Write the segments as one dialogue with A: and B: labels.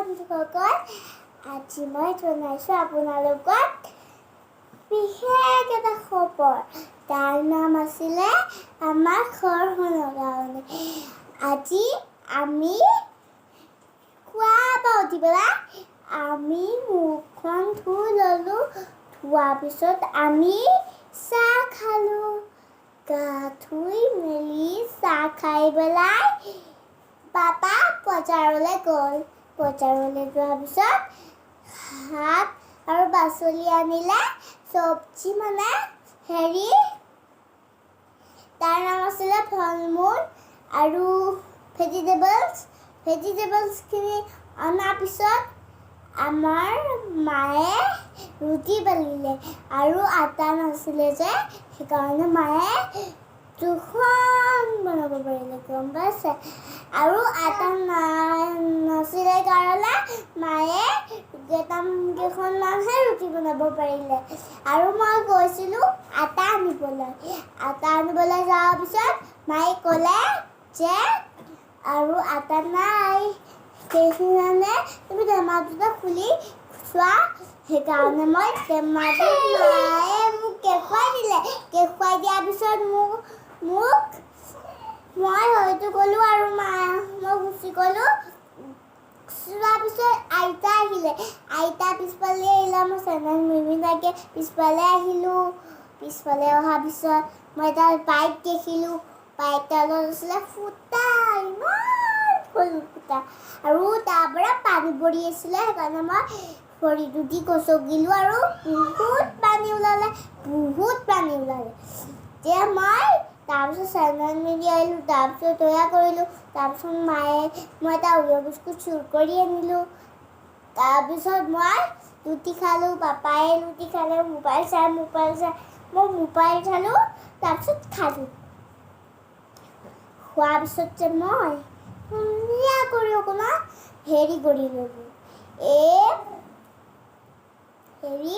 A: বন্ধুসকল, আজি মই জনাইছোঁ আপোনালোকক বিশেষ এটা খবৰ। তাৰ নাম আছিলে আমাৰ ঘৰখনৰ কাৰণে। আজি আমি খোৱা পৰা উঠি পেলাই আমি মুখখন ধুই ল'লোঁ। ধোৱাৰ পিছত আমি চাহ খালোঁ। গা ধুই মেলি চাহ খাই পেলাই পাপা বজাৰলৈ গ'ল। বজাৰলৈ যোৱাৰ পিছত শাক আৰু পাচলি আনিলে, চব্জি মানে হেৰি, তাৰ নাম আছিলে ফল মূল আৰু ভেজিটেবলছ। ভেজিটেবলছখিনি অনাৰ পিছত আমাৰ মায়ে ৰুটি বেলিলে আৰু আটা নাছিলে যে, সেইকাৰণে মায়ে দুখন বনাব পাৰিলে, গম পাইছে? আৰু আটা নাছিলে কাৰণে মায়ে কেইখনমানহে ৰুটি বনাব পাৰিলে। আৰু মই গৈছিলোঁ আটা আনিবলৈ। আটা আনিবলৈ যোৱাৰ পিছত মায়ে ক'লে যে আৰু আটা নাই, সেইকাৰণে তুমি টেমা দুটা খুলি চোৱা। সেইকাৰণে মই টেমাটো মায়ে মোক কেঁকুৱাই দিলে। কেঁকুৱাই দিয়াৰ পিছত মোক মোক মই হয়তো গ'লোঁ আৰু মা মই গুচি গ'লোঁ। যোৱাৰ পিছত আইতা আহিলে। আইতা পিছফালে আহিলে, মই চেণ্ডেল নিপিন্ধাকৈ পিছফালে আহিলোঁ। পিছফালে অহাৰ পিছত মই এটা বাইক দেখিলোঁ। বাইকডালত আছিলে ফুটা, ইমান সৰু ফুটা আৰু তাৰ পৰা পানী পৰি আছিলে। সেইকাৰণে মই ভৰিটো দি গচকিলোঁ আৰু বহুত পানী ওলালে, বহুত পানী ওলালে। এতিয়া মই তাৰপিছত চেণ্ডেল মেলি আহিলোঁ। তাৰপিছত তৈয়াৰ কৰিলোঁ। তাৰপিছত মায়ে মই এটা অৰিঅ' বিস্কুট চুৰ কৰি আনিলোঁ। তাৰপিছত মই ৰুটি খালোঁ, পাপায়ে ৰুটি খালে, মোবাইল চাই মোবাইল চাই মই মোবাইল চালোঁ, তাৰপিছত খালোঁ। খোৱাৰ পিছত যে মই ধুনীয়া কৰি অকণমান হেৰি কৰি ল'লোঁ। এই হেৰি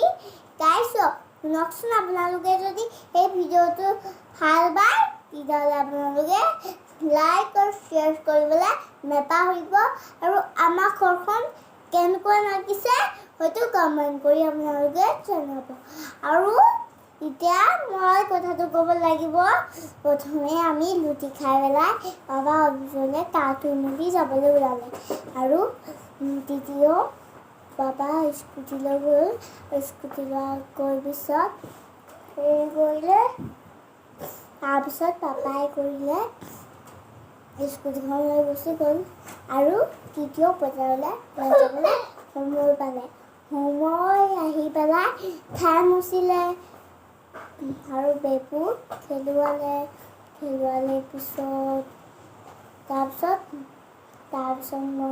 A: গাইছ, শুনকচোন, আপোনালোকে যদি এই ভিডিঅ'টো ভাল পায়, তেতিয়াহ'লে আপোনালোকে লাইক আৰু শ্বেয়াৰ কৰিবলৈ নাপাহৰিব আৰু আমাৰ ঘৰখন কেনেকুৱা লাগিছে হয়তো কমেণ্ট কৰি আপোনালোকে জনাব। আৰু এতিয়া মই কথাটো ক'ব লাগিব। প্ৰথমে আমি ৰুটি খাই পেলাই বাবা অফিচলৈ গা ধুই মেলি যাবলৈ ওলালে আৰু দ্বিতীয় বাবা স্কুটি লৈ গ'ল। স্কুটি লৈ গৈ পিছত হেৰি কৰিলে। তাৰপিছত পাপাই কৰিলে, স্কুটিখন লৈ গুচি গ'ল আৰু তৃতীয় বজাৰলৈ লৈ যাবলৈ সময় পালে। সময় আহি পেলাই ঠাই মুচিলে আৰু বেবুক খেলুৱালে। খেলুৱালে পিছত তাৰপিছত মই